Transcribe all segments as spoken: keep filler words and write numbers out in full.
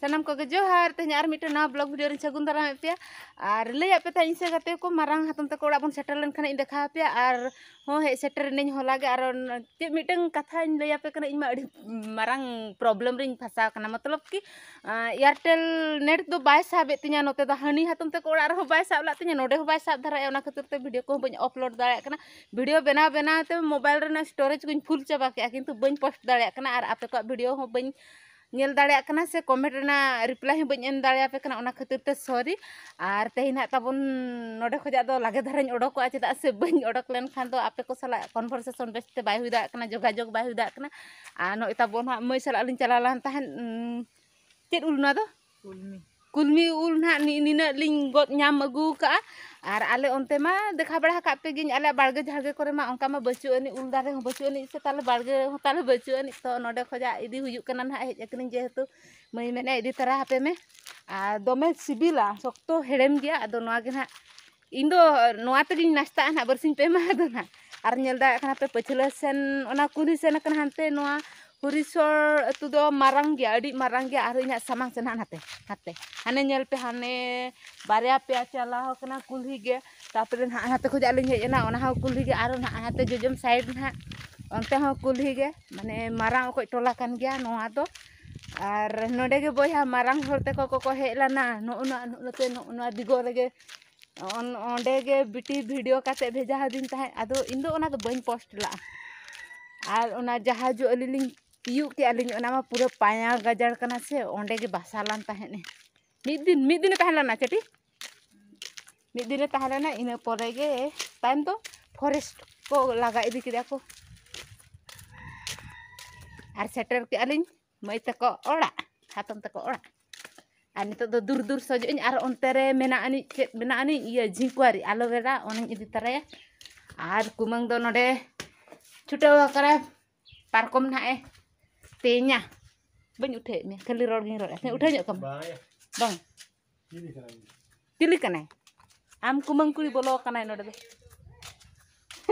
ᱥᱟᱱᱟᱢ ᱠᱚᱜᱮ ᱡᱚᱦᱟᱨ᱾ ᱛᱮᱦᱮᱧ ᱟᱨ ᱢᱤᱫᱴᱮᱱ ᱱᱟᱣᱟ ᱵᱞᱚᱜ ᱵᱷᱤᱰᱤᱭᱳ ᱨᱤᱧ ᱥᱟᱹᱜᱩᱱ ᱫᱟᱨᱟᱢᱮᱫ ᱯᱮᱭᱟ᱾ ᱟᱨ ᱞᱟᱹᱭᱟᱫ ᱯᱮ ᱛᱟᱦᱮᱸᱫ ᱤᱧ ᱥᱮ ᱜᱟᱛᱮ ᱠᱚ, ᱢᱟᱨᱟᱝ ᱦᱟᱛᱚᱢ ᱛᱟᱠᱚ ᱚᱲᱟᱜ ᱵᱚᱱ ᱥᱮᱴᱮᱨ ᱞᱮᱱᱠᱷᱟᱱ ᱤᱧ ᱫᱮᱠᱷᱟᱣ ᱟᱯᱮᱭᱟ᱾ ᱟᱨ ᱦᱚᱸ ᱦᱮᱡ ᱥᱮᱴᱮᱨ ᱮᱱᱟᱹᱧ ᱦᱚᱞᱟ ᱜᱮ᱾ ᱟᱨ ᱪᱮᱫ ᱢᱤᱫᱴᱟᱝ ᱠᱟᱛᱷᱟᱧ ᱞᱟᱹᱭ ᱟᱯᱮ ᱠᱟᱱᱟ, ᱤᱧ ᱢᱟ ᱟᱹᱰᱤ ᱢᱟᱨᱟᱝ ᱯᱨᱚᱵᱞᱮᱢ ᱨᱤᱧ ᱯᱷᱟᱸᱥᱟᱣ ᱠᱟᱱᱟ᱾ ᱢᱚᱛᱞᱚᱵ ᱠᱤ, ᱟᱸ, ᱮᱭᱟᱨᱴᱮᱞ ᱱᱮᱴ ᱫᱚ ᱵᱟᱭ ᱥᱟᱵᱮᱫ ᱛᱤᱧᱟ ᱱᱚᱛᱮ ᱫᱚ᱾ ᱦᱟᱹᱱᱤ ᱦᱟᱛᱚᱢ ᱛᱟᱠᱚ ᱚᱲᱟᱜ ᱨᱮᱦᱚᱸ ᱵᱟᱭ ᱥᱟᱵ ᱞᱟᱜ ᱛᱤᱧᱟ, ᱱᱚᱰᱮ ᱦᱚᱸ ᱵᱟᱭ ᱥᱟᱵ ᱫᱷᱟᱨᱟᱭᱟ᱾ ᱚᱱᱟ ᱠᱷᱟᱹᱛᱤᱨ ᱛᱮ ᱵᱷᱤᱰᱤᱭᱳ ᱠᱚᱦᱚᱸ ᱵᱟᱹᱧ ᱟᱯᱞᱳᱰ ᱫᱟᱲᱮᱭᱟᱜ ᱠᱟᱱᱟ᱾ ᱵᱷᱤᱰᱤᱭᱳ ᱵᱮᱱᱟᱣ ᱵᱮᱱᱟᱣ ᱛᱮ ᱢᱳᱵᱟᱭᱤᱞ ᱨᱮᱱᱟᱜ ᱥᱴᱳᱨᱮᱡᱽ ᱠᱚᱧ ᱯᱷᱩᱞ ᱪᱟᱵᱟ ᱠᱮᱜᱼᱟ, ᱠᱤᱱᱛᱩ ᱵᱟᱹᱧ ᱯᱳᱥᱴ ᱫᱟᱲᱮᱭᱟᱜ ᱠᱟᱱᱟ᱾ ᱟᱨ ᱟᱯᱮ ᱠᱚᱣᱟᱜ ᱵᱷᱤᱰᱤᱭᱳ ᱦᱚᱸ ᱵᱟᱹᱧ ᱧᱮᱞ ᱫᱟᱲᱮᱭᱟᱜ ᱠᱟᱱᱟ ᱥᱮ ᱠᱚᱢᱮᱱᱴ ᱨᱮᱱᱟᱜ ᱨᱤᱯᱞᱟᱭ ᱦᱚᱸ ᱵᱟᱹᱧ ᱮᱢ ᱫᱟᱲᱮᱭᱟᱯᱮ ᱠᱟᱱᱟ, ᱚᱱᱟ ᱠᱷᱟᱹᱛᱤᱨ ᱛᱮ ᱥᱚᱨᱤ᱾ ᱟᱨ ᱛᱮᱦᱮᱧ ᱦᱟᱸᱜ ᱛᱟᱵᱚᱱ ᱱᱚᱰᱮ ᱠᱷᱚᱱᱟᱜ ᱫᱚ ᱞᱟᱜᱮ ᱫᱷᱟᱨᱟᱧ ᱚᱰᱚᱠᱚᱜᱼᱟ, ᱪᱮᱫᱟᱜ ᱥᱮ ᱵᱟᱹᱧ ᱚᱰᱚᱠ ᱞᱮᱱᱠᱷᱟᱱ ᱫᱚ ᱟᱯᱮ ᱠᱚ ᱥᱟᱞᱟᱜ ᱠᱚᱱᱵᱷᱟᱨᱥᱮᱥᱚᱱ ᱵᱮᱥ ᱛᱮ ᱵᱟᱭ ᱦᱩᱭ ᱫᱟᱲᱮᱭᱟᱜ ᱠᱟᱱᱟ, ᱡᱳᱜᱟᱡᱳᱜᱽ ᱵᱟᱭ ᱦᱩᱭ ᱫᱟᱲᱮᱭᱟᱜ ᱠᱟᱱᱟ᱾ ᱟᱨ ᱱᱚᱜᱼᱚᱭ ᱛᱟᱵᱚᱱ ᱦᱟᱸᱜ ᱢᱟᱹᱭ ᱥᱟᱞᱟᱜ ᱞᱤᱧ ᱪᱟᱞᱟᱣ ᱞᱮᱱ ᱛᱟᱦᱮᱸᱫ, ᱩᱸ, ᱪᱮᱫ ᱩᱞ ᱱᱚᱣᱟ ᱫᱚ? ᱠᱩᱞᱢᱤ᱾ ᱠᱩᱞᱢᱤ ᱩᱞ ᱱᱟᱦᱟᱜ ᱱᱤ-, ᱱᱤᱱᱟᱹᱜ ᱞᱤᱧ ᱜᱚᱫ ᱧᱟᱢ ᱟᱹᱜᱩ ᱠᱟᱜᱼᱟ᱾ ᱟᱨ ᱟᱞᱮ ᱚᱱᱛᱮ ᱢᱟ ᱫᱮᱠᱷᱟᱣ ᱵᱟᱲᱟ ᱟᱠᱟᱫ ᱯᱮ ᱜᱤᱧ, ᱟᱞᱮᱭᱟᱜ ᱵᱟᱲᱜᱮ ᱡᱷᱟᱲᱜᱮ ᱠᱚᱨᱮ ᱢᱟ ᱚᱱᱠᱟ ᱢᱟ ᱵᱟᱹᱪᱩᱜ ᱟᱹᱱᱤᱡ, ᱩᱞ ᱫᱟᱨᱮ ᱦᱚᱸ ᱵᱟᱹᱪᱩᱜ ᱟᱹᱱᱤᱡ, ᱥᱮ ᱛᱟᱞᱮ ᱵᱟᱲᱜᱮ ᱦᱚᱸ ᱛᱟᱞᱮ ᱵᱟᱹᱪᱩᱜ ᱟᱹᱱᱤᱡ᱾ ᱛᱚ ᱱᱚᱰᱮ ᱠᱷᱚᱱᱟᱜ ᱤᱫᱤ ᱦᱩᱭᱩᱜ ᱠᱟᱱᱟ ᱱᱟᱦᱟᱜ, ᱦᱮᱡ ᱟᱹᱠᱟᱹᱱᱟᱹᱧ, ᱡᱮᱦᱮᱛᱩ ᱢᱟᱹᱭ ᱢᱮᱱᱮᱫ ᱤᱫᱤ ᱛᱟᱨᱟ ᱟᱯᱮ ᱢᱮ᱾ ᱟᱨ ᱫᱚᱢᱮ ᱥᱤᱵᱤᱞᱟ, ᱥᱚᱠᱛᱚ ᱦᱮᱲᱮᱢ ᱜᱮᱭᱟ᱾ ᱟᱫᱚ ᱱᱚᱣᱟ ᱜᱮ ᱱᱟᱦᱟᱜ ᱤᱧ ᱫᱚ ᱱᱚᱣᱟ ᱛᱮᱜᱤᱧ ᱱᱟᱥᱛᱟᱜᱼᱟ ᱱᱟᱦᱟᱜ ᱵᱟᱨᱥᱤᱧ ᱯᱮ ᱢᱟᱦᱟ ᱫᱚ ᱱᱟᱦᱟᱜ᱾ ᱟᱨ ᱧᱮᱞ ᱫᱟᱲᱮᱭᱟᱜ ᱠᱟᱱᱟ ᱯᱮ ᱯᱟᱹᱪᱷᱞᱟᱹ ᱥᱮᱱ ᱚᱱᱟ ᱠᱩᱞᱦᱤ ᱥᱮᱱ ᱟᱠᱟᱱᱟ ᱦᱟᱱᱛᱮ, ᱱᱚᱣᱟ ᱦᱚᱨᱤᱥᱚᱨ ᱟᱹᱛᱩ ᱫᱚ ᱢᱟᱨᱟᱝ ᱜᱮᱭᱟ, ᱟᱹᱰᱤ ᱢᱟᱨᱟᱝ ᱜᱮᱭᱟ᱾ ᱟᱨᱦᱚᱸ ᱤᱧᱟᱹᱜ ᱥᱟᱢᱟᱝ ᱥᱮᱱ ᱦᱟᱸᱜ ᱱᱟᱛᱮ, ᱦᱟᱱᱛᱮ ᱦᱟᱱᱮ ᱧᱮᱞ ᱯᱮ, ᱦᱟᱱᱮ ᱵᱟᱨᱭᱟ ᱯᱮᱭᱟ ᱪᱟᱞᱟᱣ ᱟᱠᱟᱱᱟ ᱠᱩᱞᱦᱤ ᱜᱮ᱾ ᱛᱟᱨᱯᱚᱨᱮ ᱱᱟᱦᱟᱜ ᱦᱟᱱᱛᱮ ᱠᱷᱚᱱᱟᱜ ᱞᱤᱧ ᱦᱮᱡ ᱮᱱᱟ, ᱚᱱᱟ ᱦᱚᱸ ᱠᱩᱞᱦᱤ ᱜᱮ᱾ ᱟᱨᱦᱚᱸ ᱱᱟᱦᱟᱜ ᱦᱟᱱᱛᱮ ᱡᱚᱡᱚᱢ ᱥᱟᱭᱤᱰ ᱱᱟᱦᱟᱜ, ᱚᱱᱛᱮ ᱦᱚᱸ ᱠᱩᱞᱦᱤ ᱜᱮ᱾ ᱢᱟᱱᱮ ᱢᱟᱨᱟᱝ ᱚᱠᱚᱡ ᱴᱚᱞᱟ ᱠᱟᱱ ᱜᱮᱭᱟ ᱱᱚᱣᱟ ᱫᱚ᱾ ᱟᱨ ᱱᱚᱰᱮ ᱜᱮ ᱵᱚᱭᱦᱟ ᱢᱟᱨᱟᱝ ᱦᱚᱲ ᱛᱟᱠᱚ ᱠᱚᱠᱚ ᱦᱮᱡ ᱞᱮᱱᱟ, ᱱᱚᱜᱼᱚ ᱱᱚᱣᱟ, ᱱᱚᱜᱼᱚ ᱱᱚᱛᱮ, ᱱᱚᱜᱼᱚ ᱱᱚᱣᱟ ᱫᱤᱜᱚ ᱨᱮᱜᱮ᱾ ᱚᱱ-, ᱚᱸᱰᱮ ᱜᱮ ᱵᱤᱴᱤ ᱵᱷᱤᱰᱤᱭᱳ ᱠᱟᱛᱮ ᱵᱷᱮᱡᱟ ᱟᱹᱫᱤᱧ ᱛᱟᱦᱮᱸᱫ, ᱟᱫᱚ ᱤᱧ ᱫᱚ ᱚᱱᱟ ᱫᱚ ᱵᱟᱹᱧ ᱯᱳᱥᱴ ᱞᱟᱜᱼᱟ᱾ ᱟᱨ ᱚᱱᱟ ᱡᱟᱦᱟᱸ ᱡᱚ ᱟᱹᱞᱤᱧ ᱞᱤᱧ ᱛᱤᱭᱳᱜ ᱠᱮᱜᱼᱟ ᱞᱤᱧ, ᱚᱱᱟ ᱢᱟ ᱯᱩᱨᱟᱹ ᱯᱟᱭᱟ ᱜᱟᱡᱟᱲ ᱠᱟᱱᱟ ᱥᱮ, ᱚᱸᱰᱮ ᱜᱮ ᱵᱟᱥᱟ ᱞᱟᱱ ᱛᱟᱦᱮᱸᱫ ᱮ᱾ ᱢᱤᱫ ᱫᱤᱱ, ᱢᱤᱫ ᱫᱤᱱᱮ ᱛᱟᱦᱮᱸ ᱞᱮᱱᱟ ᱪᱟᱹᱴᱤ, ᱢᱤᱫ ᱫᱤᱱᱮ ᱛᱟᱦᱮᱸ ᱞᱮᱱᱟ, ᱤᱱᱟᱹ ᱯᱚᱨᱮ ᱜᱮ ᱛᱟᱭᱚᱢ ᱫᱚ ᱯᱷᱚᱨᱮᱥᱴ ᱠᱚ ᱞᱟᱜᱟ ᱤᱫᱤ ᱠᱮᱫᱟ ᱠᱚ᱾ ᱟᱨ ᱥᱮᱴᱮᱨ ᱠᱮᱜᱼᱟ ᱞᱤᱧ ᱢᱟᱹᱭ ᱛᱟᱠᱚ ᱚᱲᱟᱜ, ᱦᱟᱛᱚᱢ ᱛᱟᱠᱚ ᱚᱲᱟᱜ᱾ ᱟᱨ ᱱᱤᱛᱚᱜ ᱫᱚ ᱫᱩᱨ ᱫᱩᱨ ᱥᱚᱡᱚᱜ ᱟᱹᱧ, ᱟᱨ ᱚᱱᱛᱮ ᱨᱮ ᱢᱮᱱᱟᱜ ᱟᱹᱱᱤᱡ, ᱪᱮᱫ ᱢᱮᱱᱟᱜ ᱟᱹᱱᱤᱡ, ᱤᱭᱟᱹ, ᱡᱷᱤᱝᱠᱩᱣᱟᱨᱤ, ᱟᱞᱳᱵᱮᱨᱟ, ᱚᱱᱟᱧ ᱤᱫᱤ ᱛᱟᱨᱟᱭᱟ᱾ ᱟᱨ ᱠᱩᱢᱟᱹᱝ ᱫᱚ ᱱᱚᱰᱮ ᱪᱷᱩᱴᱟᱹᱣ ᱟᱠᱟᱱᱟᱭ, ᱯᱟᱨᱠᱚᱢ ᱱᱟᱦᱟᱜ ᱮ ᱛᱮᱧᱟ᱾ ᱵᱟᱹᱧ ᱩᱴᱷᱟᱹᱣᱮᱫ ᱢᱮᱭᱟ, ᱠᱷᱟᱹᱞᱤ ᱨᱚᱲ ᱜᱤᱧ ᱨᱚᱲᱮᱫᱼᱟ᱾ ᱦᱮᱸ, ᱩᱴᱷᱟᱹᱣ ᱧᱚᱜ ᱠᱟᱢᱟ᱾ ᱵᱟᱝ᱾ ᱪᱤᱞᱤ ᱠᱟᱱᱟᱭ? ᱟᱢ ᱠᱩᱢᱟᱹᱝ ᱠᱩᱲᱤ ᱵᱚᱞᱚ ᱟᱠᱟᱱᱟᱭ ᱱᱚᱰᱮ ᱫᱚ᱾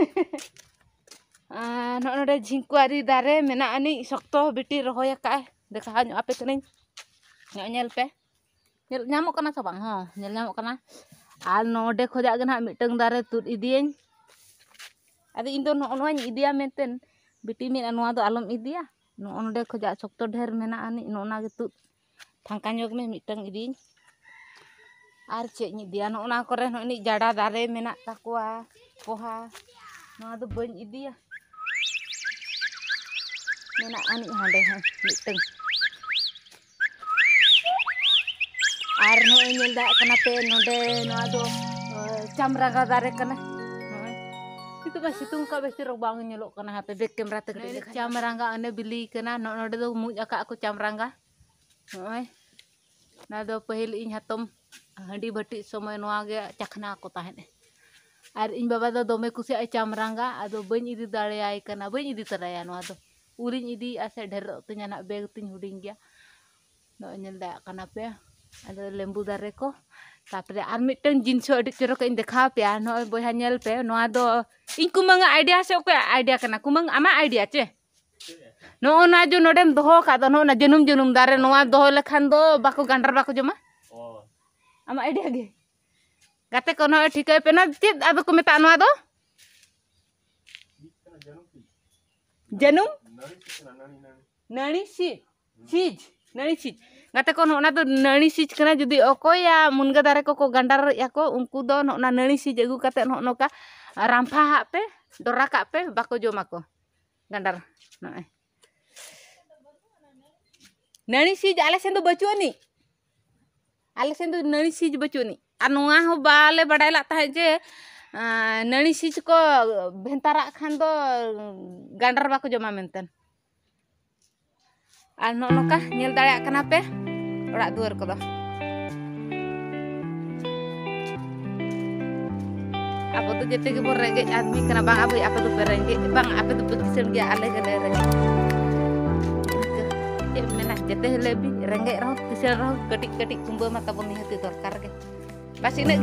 ᱟᱨ ᱱᱚᱜᱼᱚ ᱱᱚᱰᱮ ᱡᱷᱤᱝᱠᱩᱣᱟᱨᱤ ᱫᱟᱨᱮ ᱢᱮᱱᱟᱜ ᱟᱹᱱᱤᱡ, ᱥᱚᱠᱛᱚ ᱵᱤᱴᱤ ᱨᱚᱦᱚᱭ ᱟᱠᱟᱫᱼᱟᱭ᱾ ᱫᱮᱠᱷᱟᱣ ᱧᱚᱜ ᱟᱯᱮ ᱠᱟᱹᱱᱟᱹᱧ᱾ ᱱᱚᱜᱼᱚᱭ ᱧᱮᱞ ᱯᱮ, ᱧᱮᱞ ᱧᱟᱢᱚᱜ ᱠᱟᱱᱟ ᱥᱮ ᱵᱟᱝ? ᱦᱚᱸ, ᱧᱮᱞ ᱧᱟᱢᱚᱜ ᱠᱟᱱᱟ᱾ ᱟᱨ ᱱᱚᱰᱮ ᱠᱷᱚᱡᱟᱜ ᱜᱮ ᱱᱟᱦᱟᱜ ᱢᱤᱫᱴᱟᱝ ᱫᱟᱨᱮ ᱛᱩᱫ ᱤᱫᱤᱭᱟᱹᱧ᱾ ᱟᱫᱚ ᱤᱧ ᱫᱚ ᱱᱚᱜᱼᱚ ᱱᱚᱣᱟᱧ ᱤᱫᱤᱭᱟ ᱢᱮᱱᱛᱮ ᱵᱤᱴᱤ ᱢᱮᱱᱟ, "ᱱᱚᱣᱟ ᱫᱚ ᱟᱞᱚᱢ ᱤᱫᱤᱭᱟ, ᱱᱚᱜᱼᱚ ᱱᱚᱰᱮ ᱠᱷᱚᱡᱟᱜ ᱥᱚᱠᱛᱚ ᱰᱷᱮᱨ ᱢᱮᱱᱟᱜ ᱟᱹᱱᱤᱡ, ᱱᱚᱜᱼᱚ ᱱᱟ ᱜᱮ ᱛᱩᱫ ᱯᱷᱟᱸᱠᱟ ᱧᱚᱜᱽ ᱢᱮ, ᱢᱤᱫᱴᱟᱝ ᱤᱫᱤᱭᱟᱹᱧ᱾ ᱟᱨ ᱪᱮᱫ ᱤᱧ ᱤᱫᱤᱭᱟ, ᱱᱚᱜᱼᱚ ᱱᱟ ᱠᱚᱨᱮ ᱱᱚᱜᱼᱚ ᱱᱤᱡ ᱡᱟᱰᱟ ᱫᱟᱨᱮ ᱢᱮᱱᱟᱜ ᱛᱟᱠᱚᱣᱟ, ᱯᱚᱦᱟ, ᱱᱚᱣᱟ ᱫᱚ ᱵᱟᱹᱧ ᱤᱫᱤᱭᱟ, ᱢᱮᱱᱟᱜ ᱟᱹᱱᱤᱡ ᱦᱟᱸᱰᱮ ᱦᱚᱸ ᱢᱤᱫᱴᱟᱝ᱾ ᱟᱨ ᱱᱚᱜᱼᱚᱭ ᱧᱮᱞ ᱫᱟᱲᱮᱭᱟᱜ ᱠᱟᱱᱟ ᱯᱮ, ᱱᱚᱰᱮ ᱱᱚᱣᱟ ᱫᱚ ᱪᱟᱢᱨᱟᱸᱜᱟ ᱫᱟᱨᱮ ᱠᱟᱱᱟ᱾ ᱱᱚᱜᱼᱚᱭ ᱱᱤᱛᱚᱜ ᱢᱟ ᱥᱤᱛᱩᱝ ᱠᱟᱜ ᱵᱮᱥ ᱪᱮᱦᱨᱟ ᱵᱟᱝ ᱧᱮᱞᱚᱜ ᱠᱟᱱᱟ᱾ ᱦᱟᱯᱮ ᱵᱮᱠ ᱠᱮᱢᱨᱟ ᱛᱮ ᱠᱟᱹᱴᱤᱡ ᱫᱮᱠᱷᱟᱣ᱾ ᱪᱟᱢᱨᱟᱸᱜᱟ ᱚᱱᱮ ᱵᱤᱞᱤ ᱠᱟᱱᱟ᱾ ᱱᱚᱜᱼᱚ ᱱᱚᱰᱮ ᱫᱚ ᱢᱩᱡ ᱟᱠᱟᱫ ᱠᱚ ᱪᱟᱢᱨᱟᱸᱜᱟ᱾ ᱱᱚᱜᱼᱚᱭ ᱱᱚᱣᱟ ᱫᱚ ᱯᱟᱹᱦᱤᱞ ᱤᱧ ᱦᱟᱛᱚᱢ ᱦᱟᱺᱰᱤ ᱵᱷᱟᱹᱴᱤ ᱥᱚᱢᱚᱭ ᱱᱚᱣᱟ ᱜᱮ ᱪᱟᱠᱷᱱᱟ ᱠᱚ ᱛᱟᱦᱮᱸᱫ᱾ ᱟᱨ ᱤᱧ ᱵᱟᱵᱟ ᱫᱚ ᱫᱚᱢᱮ ᱠᱩᱥᱤᱭᱟᱜᱼᱟ ᱪᱟᱢᱨᱟᱸᱜᱟ, ᱟᱫᱚ ᱵᱟᱹᱧ ᱤᱫᱤ ᱫᱟᱲᱮᱭᱟᱭ ᱠᱟᱱᱟ, ᱵᱟᱹᱧ ᱤᱫᱤ ᱛᱚᱨᱟᱭᱟ ᱱᱚᱣᱟ ᱫᱚ᱾ ᱩᱨᱤᱧ ᱤᱫᱤᱭᱮᱫᱼᱟ ᱥᱮ ᱰᱷᱮᱨᱚᱜ ᱛᱤᱧᱟ ᱱᱟᱦᱟᱜ, ᱵᱮᱜᱽ ᱛᱤᱧ ᱦᱩᱰᱤᱧ ᱜᱮᱭᱟ᱾ ᱱᱚᱜᱼᱚᱭ ᱧᱮᱞ ᱫᱟᱲᱮᱭᱟᱜ ᱠᱟᱱᱟ ᱯᱮ, ᱟᱫᱚ ᱞᱮᱵᱩ ᱫᱟᱨᱮ ᱠᱚ᱾ ᱛᱟᱨᱯᱚᱨᱮ ᱟᱨ ᱢᱤᱫᱴᱟᱝ ᱡᱤᱱᱤᱥ ᱦᱚᱸ ᱟᱹᱰᱤ ᱪᱚᱨᱚᱠ ᱤᱧ ᱫᱮᱠᱷᱟᱣ ᱯᱮᱭᱟ᱾ ᱱᱚᱜᱼᱚᱭ ᱵᱚᱭᱦᱟ ᱧᱮᱞ ᱯᱮ, ᱱᱚᱣᱟ ᱫᱚ ᱤᱧ ᱠᱩᱢᱟᱹᱝ ᱟᱜ ᱟᱭᱰᱤᱭᱟ ᱥᱮ ᱚᱠᱚᱭᱟᱜ ᱟᱭᱰᱤᱭᱟ ᱠᱟᱱᱟ? ᱠᱩᱢᱟᱹᱝ ᱟᱢᱟᱜ ᱟᱭᱰᱤᱭᱟ ᱪᱮ? ᱱᱚᱜᱼᱚ ᱱᱚᱣᱟ ᱡᱮ ᱱᱚᱰᱮᱢ ᱫᱚᱦᱚ ᱟᱠᱟᱫ ᱫᱚ, ᱱᱚᱜᱼᱚ ᱱᱚᱣᱟ ᱡᱟᱹᱱᱩᱢ ᱡᱟᱹᱱᱩᱢ ᱫᱟᱨᱮ, ᱱᱚᱣᱟ ᱫᱚᱦᱚ ᱞᱮᱠᱷᱟᱱ ᱫᱚ ᱵᱟᱠᱚ, ᱜᱟᱱᱰᱟᱨ ᱵᱟᱠᱚ ᱡᱚᱢᱟ? ᱚ᱾ ᱟᱢᱟᱜ ᱟᱭᱰᱤᱭᱟ ᱜᱮ᱾ ᱜᱟᱛᱮ ᱠᱚ, ᱱᱚᱜᱼᱚᱭ ᱴᱷᱤᱠᱟᱹᱭ ᱯᱮ, ᱱᱚᱣᱟ ᱪᱮᱫ ᱟᱫᱚ ᱠᱚ ᱢᱮᱛᱟᱜᱼᱟ ᱱᱚᱣᱟ ᱫᱚ? ᱡᱟᱹᱱᱩᱢ? ᱱᱟᱹᱲᱤ ᱥᱤᱡ, ᱥᱤᱡ, ᱱᱟᱹᱲᱤ ᱥᱤᱡ᱾ ᱜᱟᱛᱮ ᱠᱚ, ᱱᱚᱜᱼᱚ ᱱᱟ ᱫᱚ ᱱᱟᱹᱲᱤ ᱥᱤᱡ ᱠᱟᱱᱟ᱾ ᱡᱩᱫᱤ ᱚᱠᱚᱭᱟᱜ ᱢᱩᱱᱜᱟᱹ ᱫᱟᱨᱮ ᱠᱚᱠᱚ ᱜᱟᱱᱰᱟᱨᱮᱫᱼᱟ ᱠᱚ, ᱩᱱᱠᱩ ᱫᱚ ᱱᱚᱜᱼᱚ ᱱᱟ ᱱᱟᱹᱲᱤ ᱥᱤᱡ ᱟᱹᱜᱩ ᱠᱟᱛᱮ ᱱᱚᱜᱼᱚ ᱱᱚᱝᱠᱟ ᱨᱟᱢᱯᱷᱟ ᱦᱟᱜ ᱯᱮ, ᱰᱚᱨᱟ ᱠᱟᱜ ᱯᱮ, ᱵᱟᱠᱚ ᱡᱚᱢᱟ ᱠᱚ ᱜᱟᱱᱰᱟᱨ᱾ ᱱᱚᱜᱼᱚᱭ ᱱᱟᱹᱲᱤ ᱥᱤᱡ ᱟᱞᱮ ᱥᱮᱱ ᱫᱚ ᱵᱟᱹᱪᱩᱜ ᱟᱹᱱᱤᱡ, ᱟᱞᱮ ᱥᱮᱱ ᱫᱚ ᱱᱟᱹᱲᱤ ᱥᱤᱡ ᱵᱟᱹᱪᱩᱜ ᱟᱹᱱᱤᱡ᱾ ᱟᱨ ᱱᱚᱣᱟ ᱦᱚᱸ ᱵᱟᱞᱮ ᱵᱟᱰᱟᱭ ᱞᱟᱜ ᱛᱟᱦᱮᱸᱫ ᱡᱮ, ᱟᱸ, ᱱᱟᱹᱲᱤ ᱥᱤᱡ ᱠᱚ ᱵᱷᱮᱱᱛᱟᱨᱟᱜ ᱠᱷᱟᱱ ᱫᱚ ᱜᱟᱱᱰᱟᱨ ᱵᱟᱠᱚ ᱡᱚᱢᱟ ᱢᱮᱱᱛᱮ᱾ ᱟᱨ ᱱᱚᱜᱼᱚ ᱱᱚᱝᱠᱟ ᱧᱮᱞ ᱫᱟᱲᱮᱭᱟᱜ ᱠᱟᱱᱟ ᱯᱮ ᱚᱲᱟᱜ ᱫᱩᱣᱟᱹᱨ ᱠᱚᱫᱚ᱾ ᱟᱵᱚ ᱫᱚ ᱡᱮᱛᱮ ᱜᱮᱵᱚᱱ ᱨᱮᱸᱜᱮᱡ ᱟᱫᱢᱤ ᱠᱟᱱᱟ, ᱵᱟᱝ ᱟᱵᱚ, ᱟᱯᱮ ᱫᱚᱯᱮ ᱨᱮᱸᱜᱮᱡ, ᱵᱟᱝ ᱟᱯᱮ ᱫᱚᱯᱮ ᱠᱤᱥᱟᱹᱬ ᱜᱮᱭᱟ, ᱟᱞᱮ ᱜᱮᱞᱮ ᱨᱮᱸᱜᱮᱡ᱾ ᱪᱮᱫ ᱮᱢ ᱢᱮᱱᱟ, ᱡᱮᱛᱮ ᱦᱤᱞᱳᱜ ᱵᱤᱱ ᱨᱮᱸᱜᱮᱡ ᱨᱮᱦᱚᱸ, ᱠᱤᱥᱟᱹᱬ ᱨᱮᱦᱚᱸ, ᱠᱟᱹᱴᱤᱡ ᱠᱟᱹᱴᱤᱡ ᱠᱩᱢᱵᱟᱹ ᱢᱟ ᱛᱟᱵᱚᱱ ᱱᱤᱦᱟᱹᱛᱤ ᱫᱚᱨᱠᱟᱨ ᱜᱮ᱾ ᱵᱟᱥ ᱤᱱᱟᱹᱜ